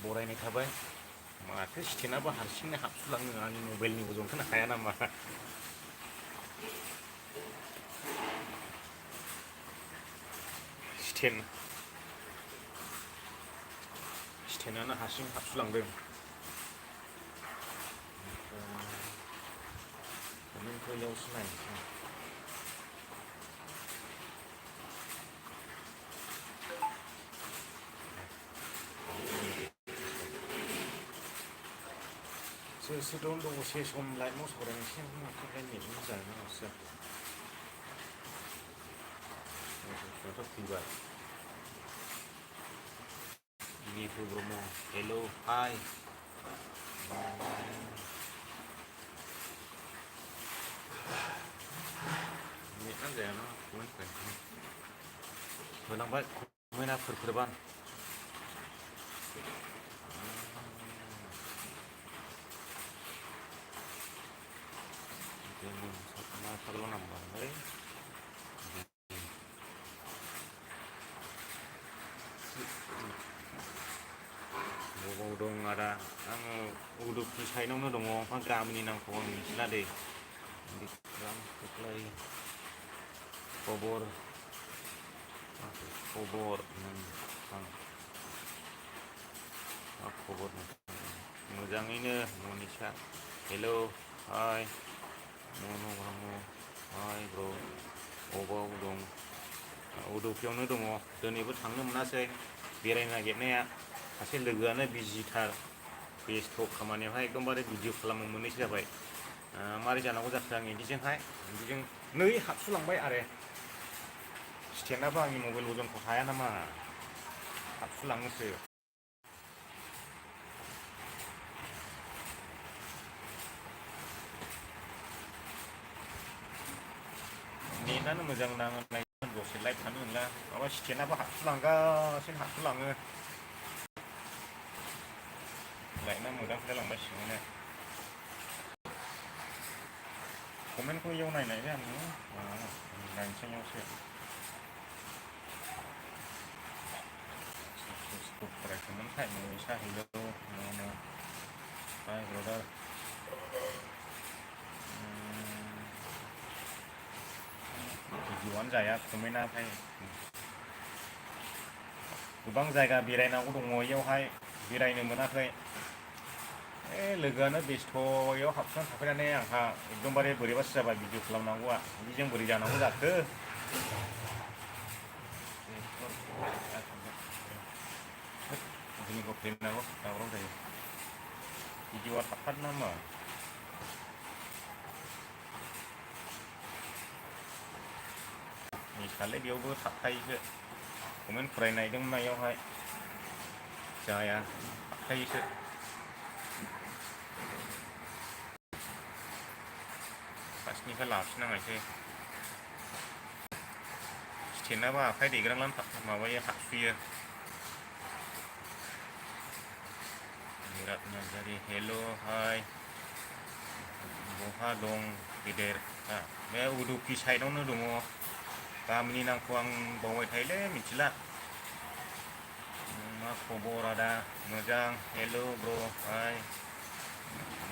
बरायनाय थाबाय माथो स्टेनाबो हारसिंनो हाबसुलाङो आंनि मबाइलनि अजनखौनो हाया नामा स्टेनानो हारसिं हाबसुलांदों कमेन्टखौ इयावसो नायनोसै सोर दं दसे सम लाइफआव सावरायनोसै माथो नेटनि मोजाङै मासो गथ'फ्राथ' फैबाय निपु ब्रह्म हेल' हाय नेटआनो जायाना होलांबाय मैनाफोरबान मा फाग्ला नाम्बार बबाव दं आदा आङो उदुपि साइडआवनो दङ गामिनि नामखौ आं मिथिला दे खबर मा खबर मोजाङैनो मनिसा हेल' हाय मन ब्रह्म हाय ब्र अबाव दं उदुपियावनो दङ दिनैबो थांनो मोनासै बेरायनो नागिरनाया सासे लोगोआनो बिजिथार बेस्थ' खामानियावहाय एकदमबारे भिडिअ खालामनो मोनैसो जाबाय मारै जानांगौ जाखो आं बिदिजों नै हाबसुलांबाय आरो स्टेनाबो आंनि मबाइल अजनखौ हाया नामा हाबसुलाङोसो नेटआनो मोजां नाङो दसे लाइभ थानो मोनला माबा स्टेनाबो हाबसुलाङो लाइटना मोदां जालांगासिनो कमेन्टखौ इयाव नायनाय आङो नायनोसै इयावसो फरायखोमोनखाय मनिसा हेल' हाय ब्रदार भिडिअ'आनो जाया कमेन्टआ ओमफ्राय गोबां जायगा बेरायनांगौ दङ इयावहाय बेरायनो मोनाखै लोगोआनो बेस्थ' इयाव हाबसोनानै थाफैनानै आंहा एकदमबारे बोरैबासो जाबाय भिडिअ खालामनांगौआ बिदिजों बोरै जानांगौ जाखो दिनैखौ फ्लेनांगौ दावराव जायो भिडिअ'आ थाबथादों नामा मिसालै बेयावबो थाबथायोसो कमेन्ट फरायनायदोंमोन इयावहाय जाया थाबथायोसो फार्स्टनिफ्राय लाफिननांनायसै स्टेनाबो आखाइ दैग्रांलानो माबायो हाबसुयो बिराद नार्जारि हेल' हाय बहा दं गेदेर बे उदुपि साइडआवनो दङ गामिनि नामखौ आं बावबाय थायोलै मिथिला मा खबर आदा मोजां हेल' ब्र हाय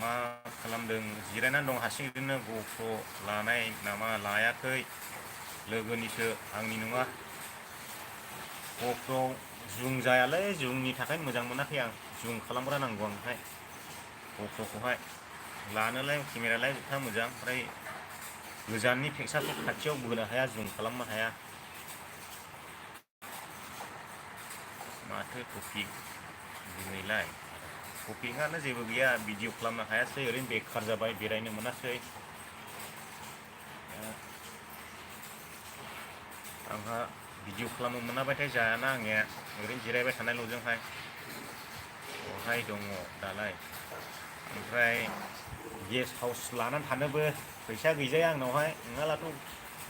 मा खालामदों जिरायनानै दं हारसिंनो गप्र लानाय नामा लायाखै लोगोनिसो आंनि नङा गप्र जुम जायालै जुमनि थाखाय मोजां मोनाखै आं जुम खालामग्रा नांगौ आंनोहाय गप्र'खौहाय लानोलाय केमेरालाय एफा मोजां ओमफ्राय गोजाननि पिकचारखौ खाथियाव बोनो हाया जुम खालामनो हाया माथो टपिक दिनैलाय टपिकआनो जेबो गैया भिडिअ खालामनो हायासै ओरैनो बेखार जाबाय बेरायनो मोनासै आंहा भिडिअ खालामनो मोनाबाथाय जायाना आंनिया ओरैनो जिरायबाय थानायल'जोंहाय बहाय दङ दालाय ओमफ्राय गेस्ट हाउस लानानै थानोबो फैसा गैजाया आंनावहाय नङाब्लाथ'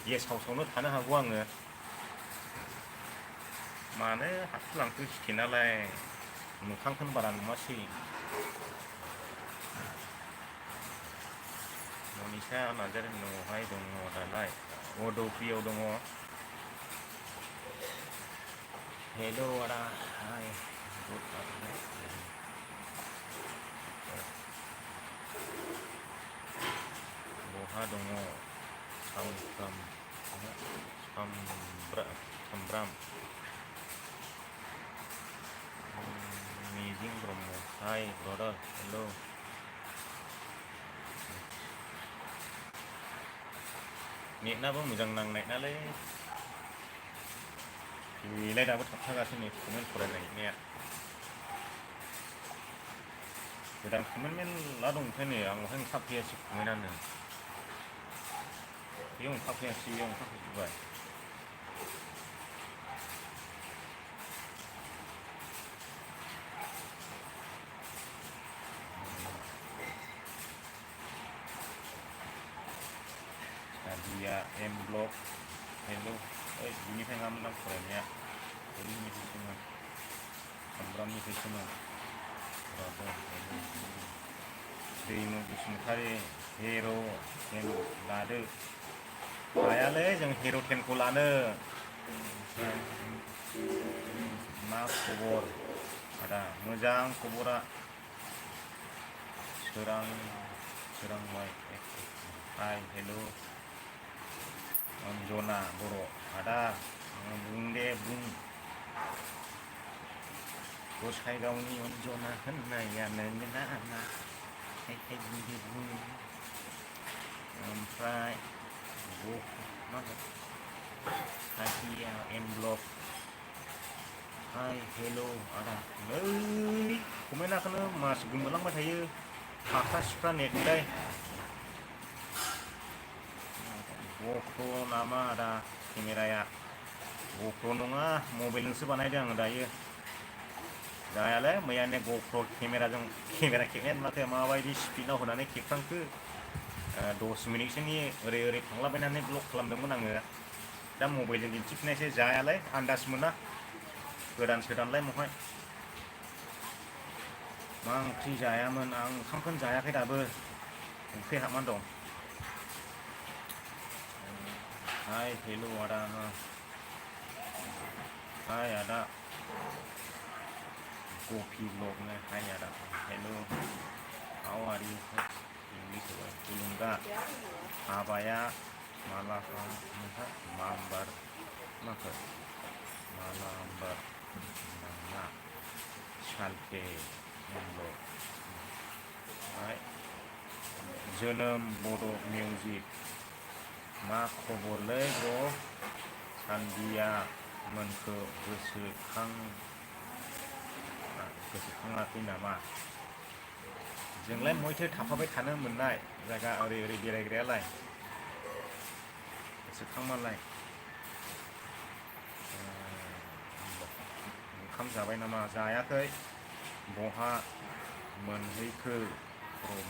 गेस्ट हाउसावनो थानो हागौ आङो मानो हाबसुलांखो स्टेनालाय मोखांखौनो बारा नुवासै मनिसा नार्जारि न'आवहाय दङ दालाय उदुपियाव दङ हेल' आदा हाय Sambram Amazing Bromo. Hi brother, hello. Net나बो मोजां नांनाय नालाय बेलाय दाबो थाबथागासिनो कमेन्ट फरायनाया गोदान कमेन्ट मेरला दं ओंखायनो आं बेवहाय ओंखारफैयासै कमेन्टआनो बेयाव ओंखारफैयासै बेयाव ओंखारफैजोब्बाय Dia M Block hello बिनिफ्राय मा मोनदां फरायनाया ओरैनिफ्राय सोङो सामब्रामनिफ्राय सोङो दैमु बसुमतारी हिर' 10 लादो हायालै जों हिर' 10खौ लानो मा खबर आदा मोजां खबरा सोरांबाय हाय हेल' Anjona बर' आदा बुं दे बुं गसाइगावनि अनजना होननायानो नामा बिदि बुं ओमफ्राय हाजिया एम ब्लक हाय हेल' आदा नै कमेन्टआखौनो मास गोमोरलांबाय थायो फाख्रा सिख्रा नेटलाय GoPro nama ada kamera ya GoPro नङा मबाइलजोंसो बानायदों आं दायो जायालै मैयानो GoPro केमेराजों केमेरा खेबनाया नुवाखै माबायदि स्पिडआव होनानै खेबफ्रांखो 10 मिनिटसोनि ओरै थांलाबायनानै ब्लग खालामदोंमोन आङो दा मबाइलजों दिन्थिफिननायसो जायालै आन्दाज मोना गोदानसोदानलाय महाय मा ओंख्रि जायामोन आं ओंखामखौनो जायाखै दाबो ओंख्रि हाबनानै दं Hai hello ada Hai ada Kopi vlog nih Hai ada hello how are you English Tulungga Abaya malah mambar maka malambar nama Salke Monggo Hai Jonom Bodo Music मा खबरलै ब्र' सान्दिया मोनखौ गोसोखाङाखै नामा जोंलाय मयथो थाफाबाय थानो मोननाय जायगा ओरै बेरायग्रायालाय गोसोखांमालाय ओंखाम जाबाय नामा जायाखै बहा मोनहैखो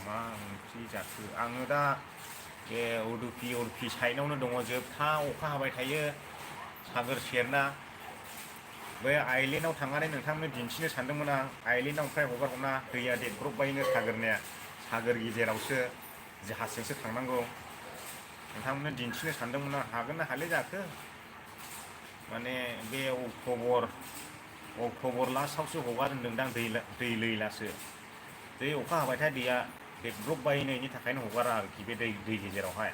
मा ओंख्रि जाखो आङो दा उडुपि साइडआवनो दङ जोबथा अखा हाबाय थायो सागोर सेरना बै आइलेण्डआव थांनानै नोंथांनो दिन्थिनो सानदोंमोन आं आइलेण्डआव ओमफ्राय हगारहरना दैया देरब्रबबायनो सागोर गेजेरावसो जाहाजजोंसो थांनांगौ नोंथांमोननो दिन्थिनो सानदोंमोन आं हागोन ना हाले जाखो माने बे अक्ट'बर लास्टआवसो हगार होनदोंदां दै लैलासो दै अखा हाबायथाय दैया देरब्रबबायनो बेनि थाखायनो हगारा आरोखि बे दै गेजेरावहाय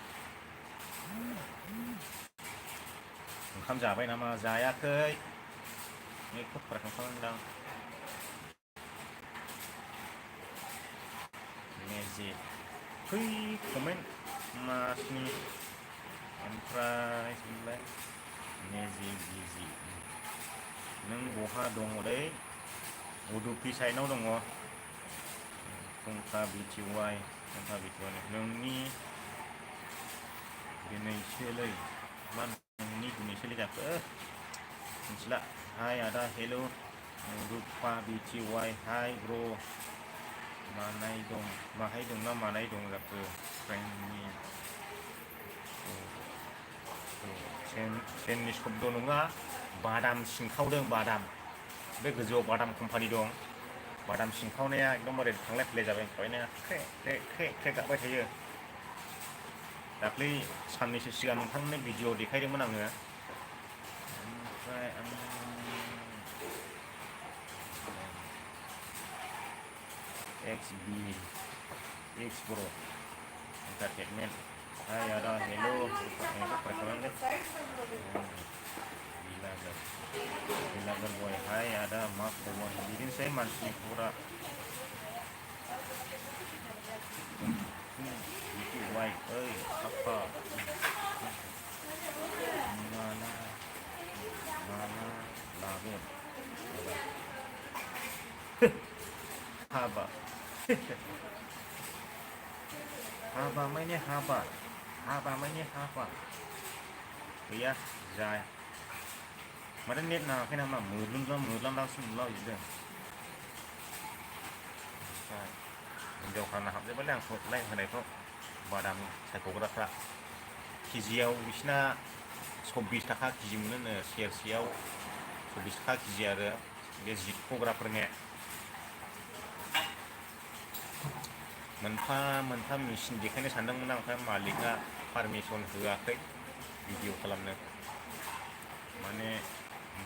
ओंखाम जाबाय नामा जायाखै नेटखौ फरायखांखांदां मेजिक फै कमेन्ट मासनि ओमफ्राय मेजिक बिजि नों बहा दङ दै उडुपि साइडआव दङ फुंखा बिटिवाइ नोंनि दिनैसोलै मा नोंनि दिनैसोलै जाखो मिथिला हाय आदा हेल' रुपा बिटिवाइ हाय ब्र' माहाय दं ना मानाय दं जाखो फ्रेन्डनि ट्रेननि शब्द नङा बादाम सिंखावदों बादाम बे गोजौआव बादाम कम्पानि दं बादाम सिंखावनाया एकदमबारे थांलाय फैलाय जाबाय फरायनाया ख्रे गाबबाय थायो दाख्लै साननैसो सिगां नोंथांमोननो भिडिअ देखायदोंमोन आङो ओमफ्राय एक्स बर' entertainment Hai ada hello, itu perkenalan deh. Bilagan, bilagan boy. Hai ada maaf boy. Jadi saya masih pura. Itu baik, apa? Mana, mana, lagun. Haba, haba mainnya haba, haba mainnya haba. Iya, dài. Mà đến nét nào cái nào mà mượt lắm đâu xin lo gì đây. Mình đều khả năng học với lang phật lang cái này thôi. Badam saya kira kira. Kiziau bisna 24 taका kiji moनो सेरसेयाव 24 taका kiji आरो बे जिरख'ग्राफोरनिया मोनफा मोनफा मेचिन देखायनो सानदोंमोन आं ओमफ्राय मालिकआ पारमिसन होआखै भिडिअ खालामनो माने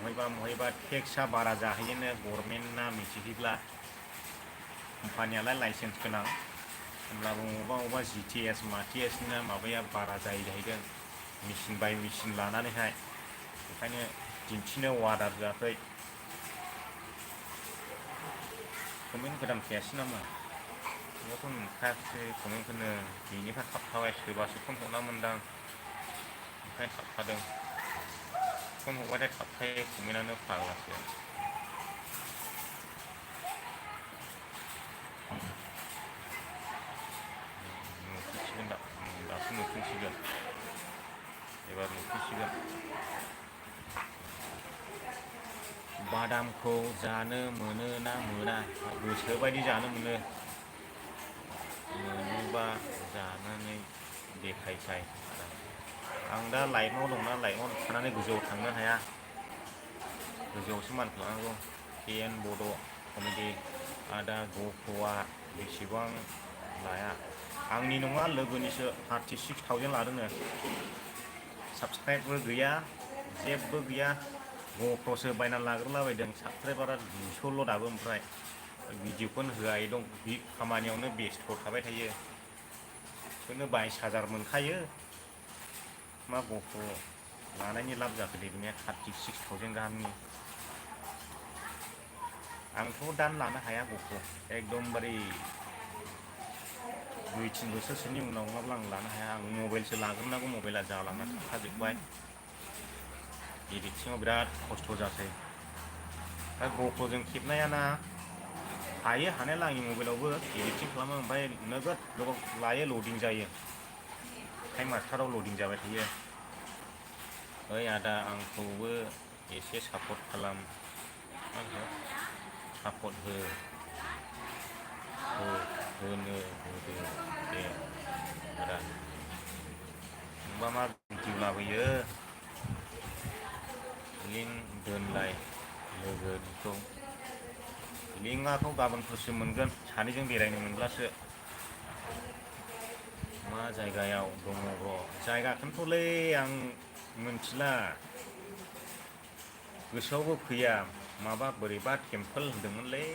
बहायबा टेक्सआ बारा जाहैयोनो गभर्नमेन्टना मिथिहैब्ला कम्पानियालाय लाइसेन्स गोनां होमब्लाबो अबेबा जिटिएस माटिएसना माबाया बारा जायो जाहैदों मेचिन बाय मेचिन लानानैहाय ओंखायनो दिन्थिनो अर्डार होआखै कमेन्ट गोदान फैयासै नामा बेयावथ' नुखायाखिसै कमेन्टखौनो बेनिफ्राय थाबथाबाय सोरबासो फन हरना मोनदां ओंखायनो थाबथादों फन हरबाथाय थाबथायो कमेन्टआनो फाग्लासो नुफिनसिगोन दासो नुफिनसिगोन एबार नुफिनसिगोन बादामखौ जानो मोनो ना मोना गोसोबायदि जानो मोनो मोनोबा जानानै देखायसाय आं दा लाइटआव दंना लाइटआव थानानै गोजौआव थांनो हाया गोजौआवसो मानखोलांनांगौ केएन बड' कमेडि आदा गफ'आ बेसेबां लाया आंनि नङा लोगोनिसो 36,000 लादोंनो साबसक्राइबबो गैया जेबो गैया गफ'सो बायना लाग्रोलाबायदों साबसक्राइबारा 200ल' दाबो ओमफ्राय भिडिअखौनो होआ दं बे खामानियावनो बेस्थ' थाबाय थायो बेखौनो 22,000 मोनखायो मा गफ' लानायनि लाब जाखो दे बिनिया 36,000 गाहामनि आंथ' दान लानो हाया गफ' एकदमबारे 2-3 बोसोरसोनि उनाव नङाब्ला आं लानो हाया आं मबाइलसो लाग्रोनांगौ मबाइला जालांना थाखाजोब्बाय एडिटिङाव बिराद खस्थ' जासै दा गफ'जों खेबनायाना हायो हानायालाय आंनि मबाइलावबो एडिटिं खालामो ओमफ्राय नोगोद गोबाव लायो लडिं जायो टाइम मास्टाराव लडिं जाबाय थायो ओइ आदा आंखौबो एसे सापर्ट खालाम सापर्ट होनो होदो दे आदा नोंबा मा भिडिअ लाबोयो लिंक दोनलाय लोगोनिखौ लिंकआखौ गाबोनफोरसो मोनगोन सानैजों बेरायनो मोनब्लासो मा जायगायाव दङ र' जायगाखौनोथ'लै आं मिन्थिला गोसोआवबो फैया माबा बोरैबा टेम्पोल होनदोंमोनलै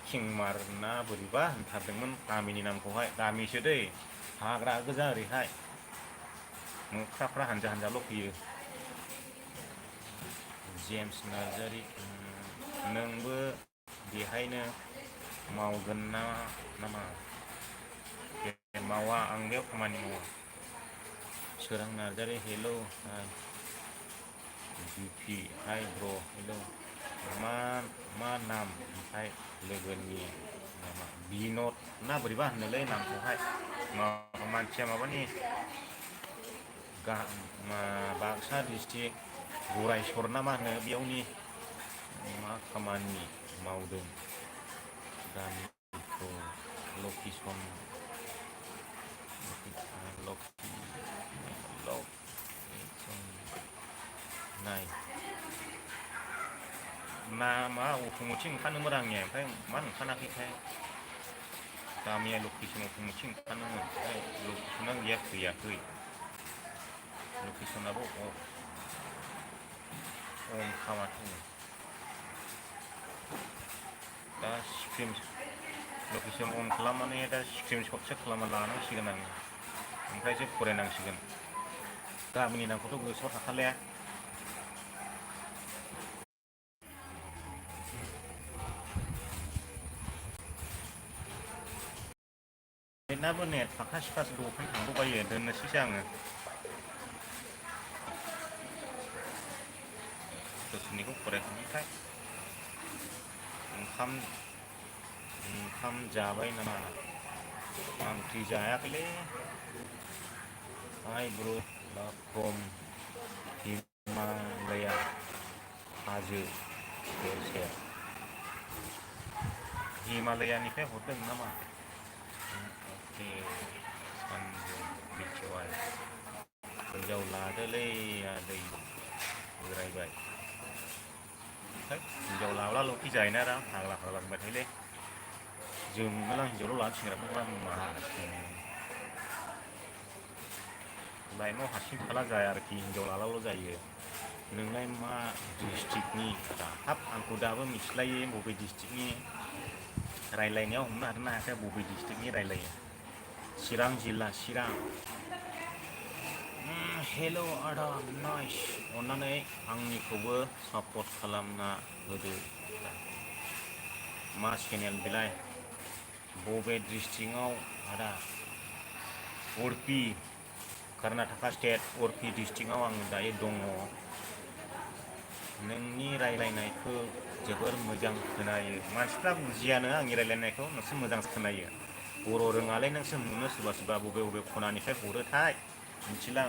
किंमार ना बोरैबा होनथारदोंमोन गामिनि नामखौहाय गामिसो दै हाग्रा गोजा ओरैहाय मोख्राफ्रा हानजा हानजाल' फैयो जेम्स नार्जारि नोंबो बेहायनो मावगोन नामा मावा आं बेयाव खामानि मावा सोरां नार्जारि हेल' हाय बिपि हाय ब्र' हेल' मा नाम ओमफ्राय लोगोनि नामा बिन'द ना बोरैबा होनोलै नामखौहाय मानसिया माबानि बाक्सा डिस्ट्रिक्ट गरायसर ना मा होनो बेयावनि मा खामानि मावदों गामिखौ लकेसन नाय नामा अट'म'टिक ओंखारनोमोन आंनिया ओमफ्राय मानो ओंखाराखैथाय गामिया लकेसन अट'म'टिक ओंखारनोमोन ओमफ्राय लकेसना गैया फैयाखै लकेसनाबो खामाथो दा लकेसन अन खालामनानै दा स्क्रिनशटसो खालामना लानांसिगोन आङो ओमफ्रायसो फरायनांसिगोन गामिनि नामखौथ' गोसोआव थाखालाया नेटआबो नेट फाखा सिखासो दखान थांगौबायो दोननोसैसो आङो दसेनिखौ फरायखांनिफ्राय ओंखाम जाबाय नामा आं ओंख्रि जायाखैलै आइब्रु खम हिमालया हाजो सेर हिमालयानिफ्राय हरदों नामा अके सानजौ बिथिवाय हिन्जाव लादोलै आदै बोरायबाय हिन्जाव लाब्ला ल'खि जायोना रा फाग्ला फाग्ला बुंबाय थायोलै जोंनाला हिन्जावल' लानो थिनग्राफ्रा मासि लाइनाव हारसिं थाला जाया आरोखि हिन्जाव लालाल' जायो नोंलाय मा डिस्ट्रिक्टनि हाब आंखौ दाबो मिथिलायो बबे डिस्ट्रिक्टनि रायलायनायाव हमनो हादोंना हायाखै बबे डिस्ट्रिक्टनि रायलायो चिरां जिल्ला चिरां हेल' आदा नाइस अन्नानै आंनिखौबो सापर्ट खालामना होदो मा चेनेल बेलाय बबे डिस्ट्रिक्टआव आदा उडुपि कर्नाटका स्टेट उडुपि डिस्ट्रिक्टआव आङो दायो दङ नोंनि रायलायनायखौ जोबोर मोजां खोनायो मानसिफ्रा बुजियानो आंनि रायलायनायखौ नोंसोर मोजां खोनायो बर' रोङालै नोंसोर नुनो सोरबा सोरबा बबे बबे खनानिफ्राय हरोथाय मिथिला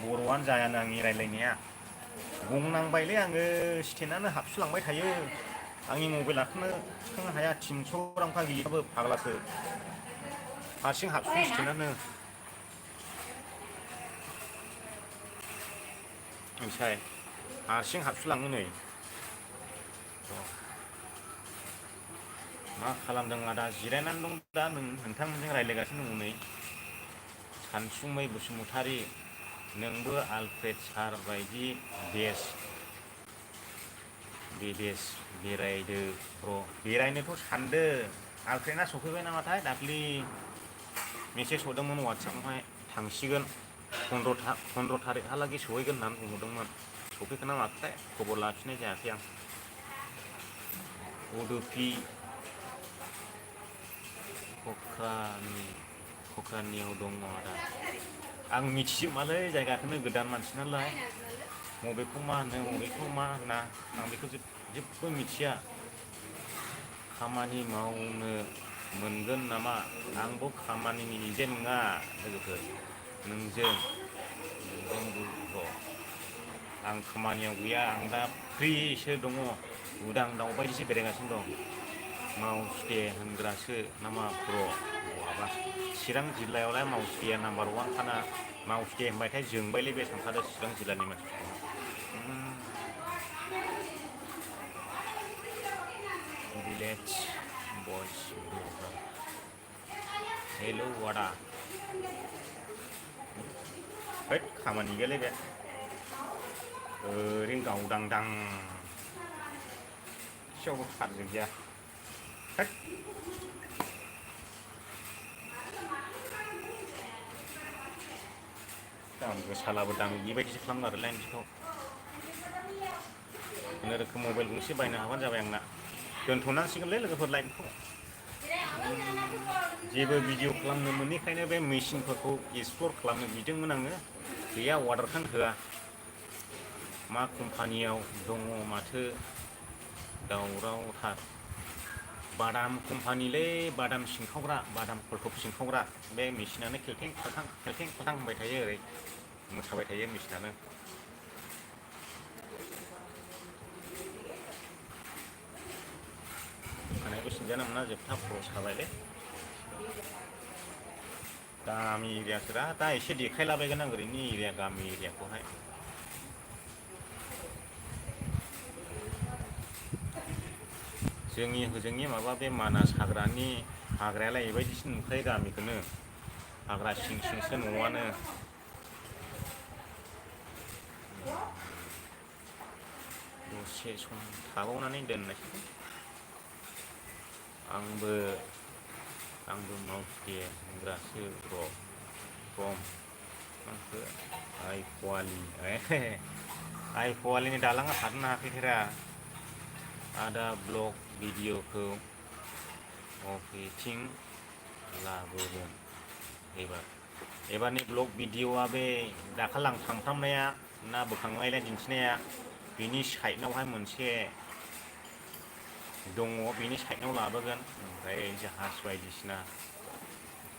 बर'आनो जायानो आंनि रायलायनाया बुंनांबायलै आङो स्टेन्डआनो हाबसोलांबाय थायो आंनि मबाइलाखौनो थिखांनो हाया 300 रां फाग्लिबाबो फाग्लासो हारसिं हाबसुं स्टेन्डआनो मिथिबाय हारसिं हाबसुलाङो नै मा खालामदों आदा जिरायनानै दं दा नोंथांमोनजों रायज्लायगासिनो दङ नै सानसुमै बसुमतारी नोंबो आलफ्रेड सार बायदि बिदेश बेरायदो र' बेरायनोथ' सानदों आलफ्रेडआ सफैबाय नामाथाय दाख्लि मेसेज हरदोंमोन वाट्सएपआवहाय थांसिगोन 15 थारिखहालागै सहैगोन होननानै बुंहरदोंमोन सफैखोना ना माखोथाय खबर लाफिननाय जायाखै आं उडुपि कक्राझारनियाव दङ आदा आं मिथिजोबालै जायगाखौनो गोदान मानसि नालाय बबेखौ मा होनो बबेखौ मा होना आं बेखौ जेबो मिथिया खामानि मावनो मोनगोन नामा आंबो खामानिनि एजेन्ट नङा लोगोफोर नोंजों र' आं खामानियाव गैया आं दा फ्रिसो दङ उदां दाउ बायदिसो बेरायगासिनो दं मावसुते होनग्रासो नामा ब्र' बहाबा चिरां जिल्लायावलाय मावसुतेया नाम्बार 1 खाना मावसुते होनबाथाय जोंबायलै बे सानखादों चिरां जिल्लानि मानसिफोरखौ भिलेज बयस हेल' आदा हैद खामानि गैयालै बे ओरैनो गावदांदां एसेयावबो खारजोब गैया हैद दाम गोसालाबो दाम बेबायदिसो खालामो आरो लाइनखौ खुनुरोखोम मबाइल गंसे बायनो हाबानो जाबाय आंना दोनथ'नांसिगोनलै लोगोफोर लाइनखौ जेबो भिडिअ खालामनो मोनैखायनो बे मेसिनफोरखौ एक्सप्लर खालामनो बिदोंमोन आङो गैया अर्डारखौनो होआ मा कम्पानियाव दङ माथो दावरावथार बादाम कम्पानिलै बादाम सिनखावग्रा बादाम खलथब सिनखावग्रा बे मेसिनानो खेलथें खालथां होनबाय थायो ओरै मोसाबाय थायो मेसिनानो खानायबो सिनजानो मोना जोबथा खर' साबायलै गामि एरियासोरा दा एसे देखायलाबायगोन आं ओरैनि एरिया गामि एरियाखौहाय जोंनि हजोंनि माबा बे मानास हाग्रानि हाग्रायालाय बेबायदिसो नुखायो गामिखौनो हाग्रा सिं सिंसो न'आनो दसे सम थाबावनानै दोननोसै आंबो माउस दे होनग्रासो फ्रम आंखो आइ फवालिनि दालाङा हारनो हायाखैरा आदा ब्लग भिडिअखौ अफिथिं लाबोगोन एबारनि ब्लग भिडिअआ बे दाखालां थांफ्रामनाया ना बोखांलायलाय दिन्थिनाया बिनि साइडनावहाय मोनसे दङ बिनि साइडआव लाबोगोन ओमफ्राय जाहाज बायदिसिना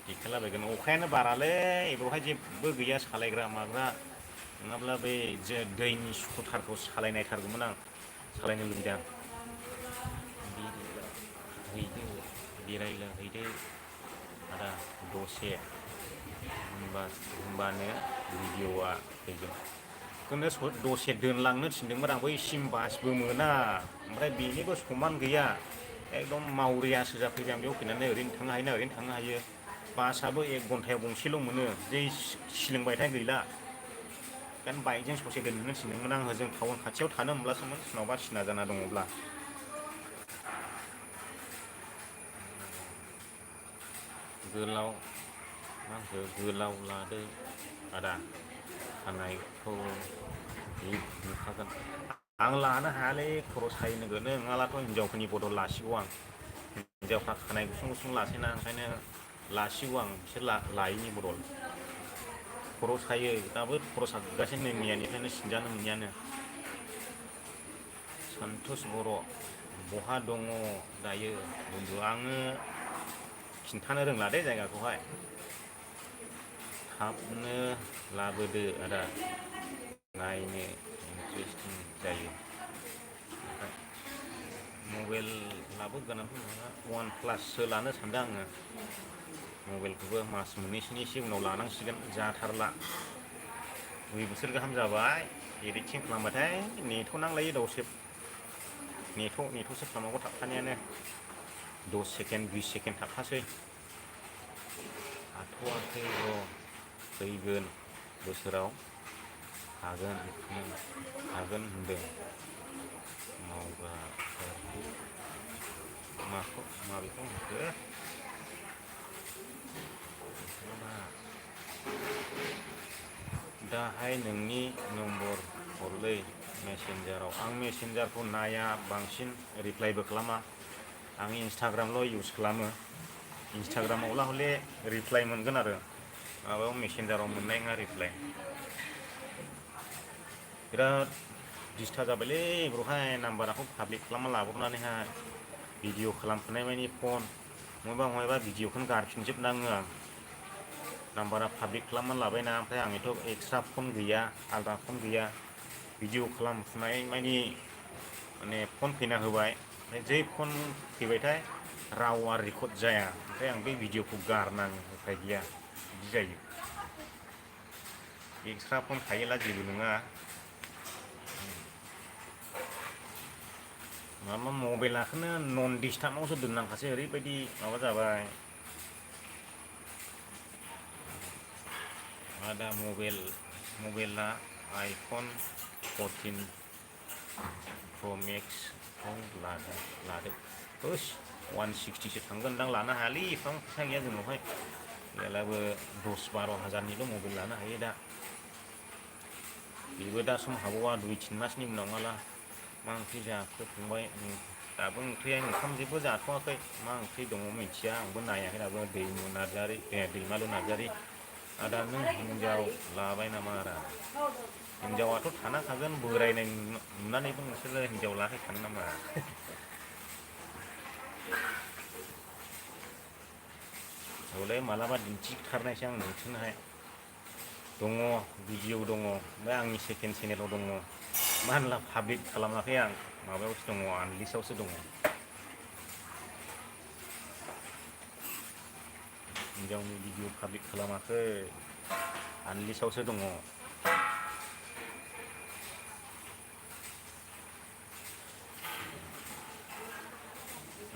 दिखोलाबायगोन अखायानो बारालै बेवहाय जेबो गैया सालायग्रा माग्रा नङाब्ला बे जे दैनि स्कुटारखौ सालायनायथारगौमोन आं सालायनो लुबैदों बेरायलाहैदो आदा दसे होमबानो भिडिअआ फैगोन बेखौनो दसे दोनलांनो थिनदोंमोन आं बैसिम बासबो मोना ओमफ्राय बेनिबो समान गैया एकदम मावरियासो जाफैबाय आं बेयाव फैनानै ओरैनो थांनो हायोना ओरैनो थांनो हायो बासआबो 1 घन्टायाव गंसेल' मोनो जै सिलोंबायथाय गैला ओंखायनो बाइकजों ससे दोनहैनो थिनदोंमोन आं हजों टाउन खाथियाव थानो मोनब्लासोमोन सोरनावबा सिना जाना दङब्ला गोलाव लादो आदा खानायखौ नुखागोन आं लानो हायालै खर' सायो नोगोरनो नङाब्लाथ' हिनजावफोरनि बदल लासिगौ आं हिनजावफ्रा खानाय गुसुं लासैना ओंखायनो लासिगौ आं बिसोर लायैनि बदल खर' सायो दाबो खर' सागासिनो मैयानिफ्रायनो सिनजानो मोनियानो सन्तोष बर' बहा दङ दायो बन्दु आङो खिन्थानो रोंला दे जायगाखौहाय थाबनो लाबोदो आदा नायनो इन्टारेस्टिं जायो मबाइल लाबोगोनांथ' नङा OnePlus लानो सानदों आङो मबाइलखौबो मास मोननैसोनि एसे उनाव लानांसिगोन जाथारला 2 बोसोर गाहाम जाबाय एडिटिं खालामबाथाय नेट नांलायो दसे नेटसो खालामनांगौ थाबथानायानो 10 सेकेन्ड 20 सेकेन्ड थाबथासै हाथ'वाखै फैगोन बोसोराव हागोन होनदों मावग्राफोरखौ माबेखौ होनखो दाहाय नोंनि नम्बर हरलै मेसेन्जाराव आं मेसेन्जारखौ नाया बांसिन रिप्लाइबो खालामा आं इन्सटाग्रामल' इउज खालामो इन्सटाग्रामावला हले रिप्लाइ मोनगोन आरो माबायाव मेसेन्जाराव मोननाय नङा रिप्लाइ बिराद दिस्टार्ब जाबायलै बेवहाय नाम्बारखौ पाब्लिक खालामना लाबोनानैहाय भिडिअ खालामखानाय मानि फन बहायबा भिडिअखौनो गारफिनजोबनाङो आं नाम्बारा पाब्लिक खालामनानै लाबायना ओमफ्राय आंनिथ' एक्सट्रा फन गैया आलदा फन गैया भिडिअ खालामफुनाय मानि माने फन फैना होबाय ओमफ्राय जै फन फैबायथाय रावा रेकर्ड जाया ओमफ्राय आं बे भिडिअखौ गारनाङो उफाय गैया बिदि जायो एक्सट्रा फन थायोला जेबो नङा माबा मबाइलाखौनो नन डिस्टार्बावसो दोननांखासै ओरैबायदि माबा जाबाय आदा मबाइला आइफन 14 प्र' मेक्सखौ लादो होस 160सो थांगोनदां लानो हायालै एफाबां फैसा गैया जोंनावहाय गैयालाबो 10-12 हाजारनिल' मबाइल लानो हायो दा बेबो दा सम हाबावा 2-3 मासनि उनाव नङाला मा ओंख्रि जाखो फंबाय दाबो ओंख्रिया ओंखाम जेबो जाथ'वाखै मा ओंख्रि दङ मिथिया आंबो नायाखै दाबो दैमालु नार्जारि आदा नों हिनजाव लाबाय नामा आदा हिनजावाथ' थानांखागोन बोरायनाय नुनानैबो नोंसोरो हिनजाव लाहैखानो नामा हले मालाबा दिन्थिथारनायसै आं नोंसोरनोहाय दङ भिडिअ दङ ओमफ्राय आंनि सेकेन्ड चेनेलाव दङ मा होनला पाब्लिक खालामाखै आं माबायावसो दङ आनलिस्टआवसो दङ हिनजावनि भिडिअ पाब्लिक खालामाखै आनलिस्टआवसो दङ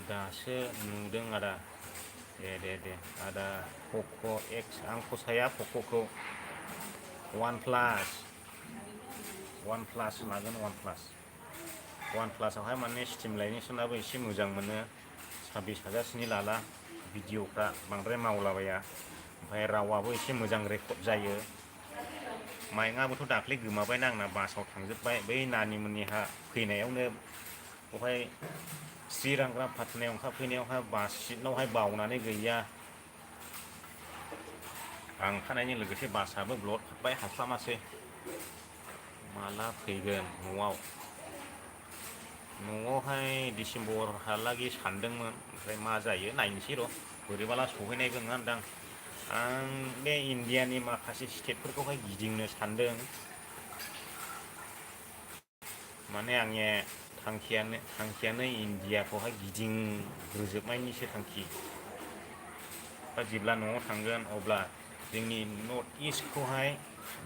दासो नुदों आदा दे आदा पक' एक्स आं फसाया पक'खौ OnePlus लागोन OnePlusआवहाय माने स्टिम लाइनेसनाबो एसे मोजां मोनो 26,000 लाला भिडिअफ्रा बांद्राय मावलाबाया ओमफ्राय रावाबो एसे मोजां रेकर्ड जायो माइकआबोथ' दाख्लै गोमाबायना आंना बासाव थांजोब्बाय बै नानिमोननिहा फैनायावनो बेवहाय श्रीरांग्रा पाटनायाव ओंखारफैनायावहाय बास सिटनावहाय बावनानै गैया आं ओंखारनायजों लोगोसे बासाबो ब्लड हाबबाय हास्लामासै माला फैगोन न'आवहाय डिसेम्बरहालागै सानदोंमोन ओमफ्राय मा जायो नायनोसै र' बोरैबाला सहैनायबो नङादां आं बे इण्डियानि माखासे स्टेटफोरखौहाय गिदिंनो सानदों माने आंनि थांखियानो इण्डियाखौहाय गिदिंग्रोजोबनायनिसो थांखि दा जेब्ला न'आव थांगोन अब्ला जोंनि नर्थ इस्टखौहाय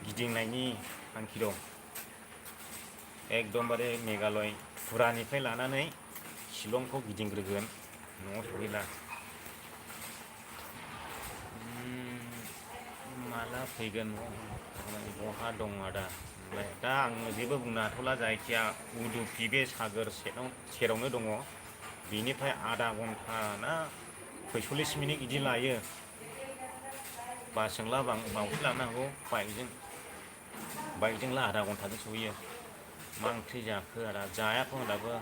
गिदिंनायनि थांखि दं एकदमबारे मेघालय फुरानिफ्राय लानानै शिलंखौ गिदिंग्रोगोन न'आव सहैला माला फैगोन बहा दं आदा दा आङो जेबो बुंनो हाथ'ला जायखिया उडुपि बे सागोर सेरावनो दङ बेनिफ्राय आधा घन्टा ना 45 मिनिट बिदि लायो बासजोंला बांसिन लानो हागौ बाइकजोंला आधा घन्टाजों सहैयो मा ओंख्रि जाखो आदा जायाखै दाबो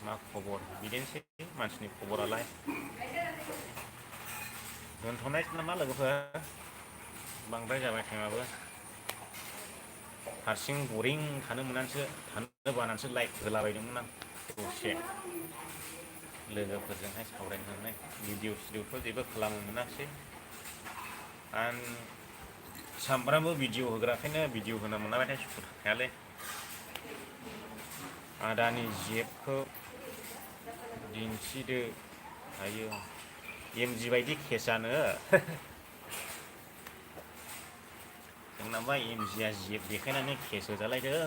मा खबर बिदिनोसै मानसिनि खबरालाय दोनथ'नायसै नामा लोगोफोर बांद्राय जाबाय टाइमाबो हारसिं बरिं थानो बानानैसो लाइक होलाबायदोंमोन आं दसे लोगोफोरजोंहाय सावरायनो होननाय भिडिअ'थ' जेबो खालामनो मोनाखिसै आं सामफ्रामबो भिडिअ' होग्राखायनो भिडिअ' होनो मोनाबाथाय सुखु थाखायालै आदानि जेबखौ दिन्थिदो हायो एमजि बायदि केसानो जोंनाबा एमजिया जेब देखायनानै केस होजालायदों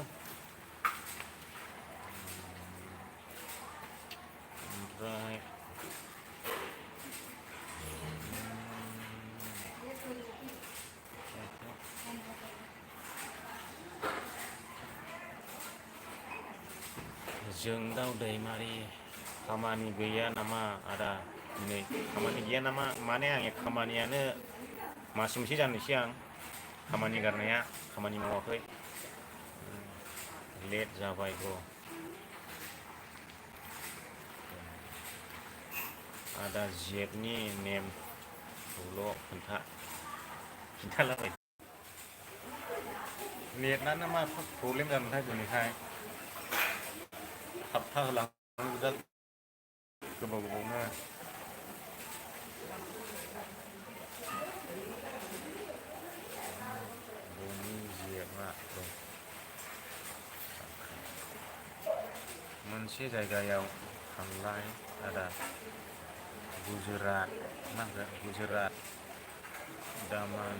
ओमफ्राय जोंदाव दैमारि खामानि गैया नामा आदा दिनै खामानि गैया नामा माने आंनि खामानियानो मास मोनसे जानोसै आं खामानि गारनाया खामानि मावाखै लेट जाबाय आदा जेबनि नेमखौल' खिन्थालाबाय नेटआनो मा प्रब्लेम जादोंथाय दिनैहाय थाबथा होलांनो गोबावनो मोनसे जायगायाव थांलाय आदा गुजरात दामान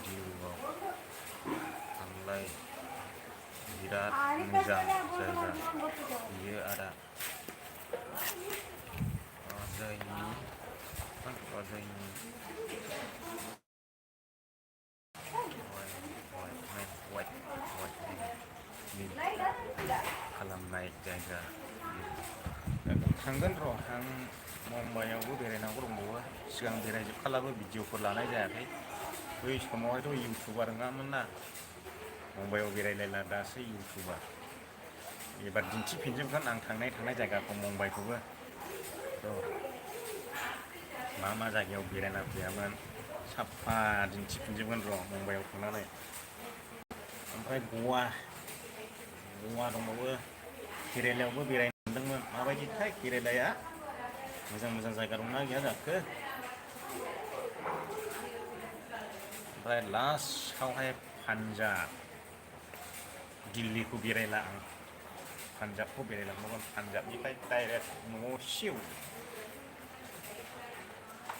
दिउआव थांलाय बिराद मोजां जायगा बियो आदा अजयनि खालामनाय जायगा थांगोन र' आं मुम्बाइआवबो बेरायनांगौ दंबावो सिगां बेरायजोबखालाबो भिडिअफोर लानाय जायाखै बै समावहायथ' इउटुबार नङामोन ना मुम्बाइआव बेरायलायला दासो इउटुबार एबार दिन्थिफिनजोबगोन आं थांनाय जायगाखौ मुम्बाइखौबो मा जायगायाव बेरायना फैयामोन साफा दिन्थिफिनजोबगोन र' मुम्बाइआव थांनानै ओमफ्राय गवा दंबावो केरेलायावबो बेरायनो सानदोंमोन माबायदिथाय केरेलाया मोजां जायगा दंना गैया जाखो ओमफ्राय लास्टआवहाय पान्जाब दिल्लीखौ बेरायला आं पान्जाबखौ बेरायलांबावगोन पान्जाबनिफ्राय डाइरेक्ट न'आव सिउ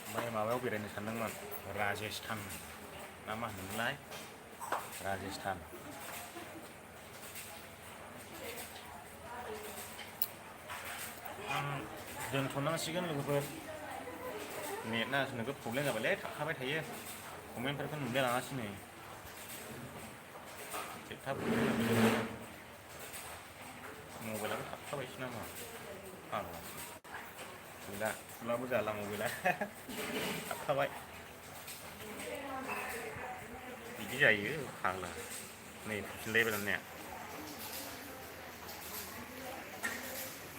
ओमफ्राय माबायाव बेरायनो सानदोंमोन राजस्थान ना मा होनोमोनलाय राजस्थान आं दोनथ'नांसिगोन लोगोफोर नेटआ नोगोद प्रब्लेम जाबायलै थाबथाबाय थायो कमेन्टफोरखौ नुलाय लाङासै थाब मबाइलाबो थाबथाबायसो नामा गैला फुलाबो जालाङो गैला थाबथाबाय बिदि जायो फाग्ला नै फैफिनलायबाय दानिया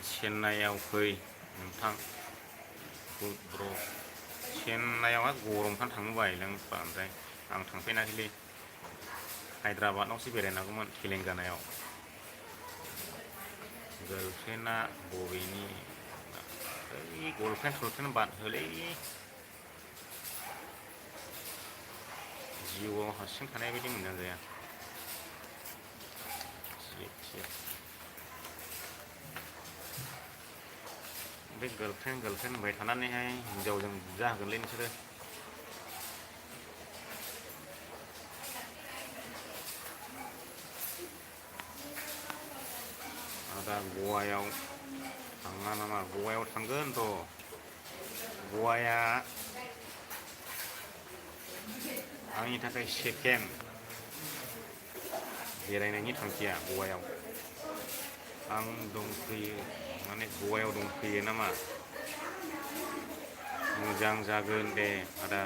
चेन्नाइआव फै नोंथां ब्र' चेन्नाइआवहा गरमखान थांनो बायोलां बांद्राय आं थांफेराखैलै हायद्राबादावसो बेरायनांगौमोन तेलेंगानायाव गार्लफ्रेन्डआ बबेनि ओइ गर्लफ्रेन्ड बाद होलै जिउआव हारसिं थानाय बायदि मोनजाया बे गार्लफ्रेन्ड होनबाय थानानैहाय हिनजावजों बुजा होगोनलै नोंसोरो दा गवायाव थाङा नामा गवायाव थांगोन र' गवाया आंनि थाखाय सेकेन्ड बेरायनायनि थांखिया गवायाव आं दंफैयो माने गवायाव दंफैयो नामा मोजां जागोन दे आदा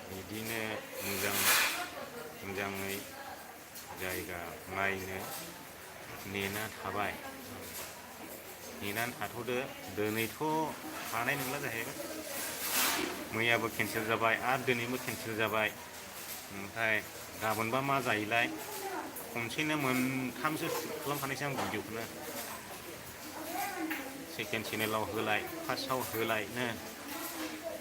बिदिनो मोजाङै जायगा नायनो नेना थाबाय नेनानै थाथ'दो दिनैथ' हानाय नंला जाहैबाय मैयाबो केन्सेल जाबाय आरो दिनैबो केन्सेल जाबाय ओमफ्राय गाबोनबा मा जायोलाय खनसेनो मोनथामसो शुट खालामखानायसै आं भिडिअखौनो सेकेन्ड चेनेलाव होलाय फार्स्टआव होलायनो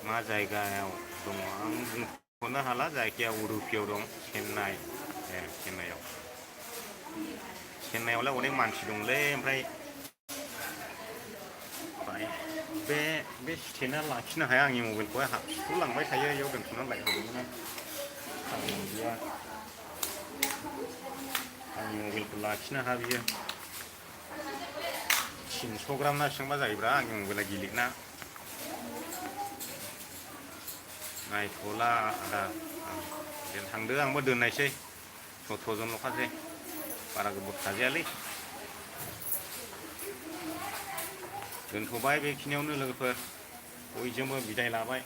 मा जायगायाव दङ आं बुंथ'नो हाला जायगाया उडुपियाव दं चेन्नाइआवलाय अनेक मानसि दंलै ओमफ्राय बे स्टेन्डआ लाखिनो हाया आंनि मबाइलखौहाय हाबसुलांबाय थायो बेयाव दोनथ'नानै लायहरदोंमोन आंनि मबाइलखौ लाखिनो हाया बियो 300 ग्राम ना बेसेबांबा जायोब्रा आंनि मबाइला गिलिरना नायथ'ला आदा थांदो आंबो दोननायसै 17 जनल'खासै बारा गोबाव थाजायालै दोनथ'बाय बेखिनियावनो लोगोफोर बयजोंबो बिदाय लाबाय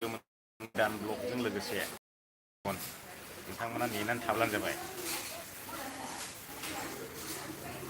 गोदान ब्लगजों लोगोसे नोंथांमोना नेनानै थाब्लानो जाबाय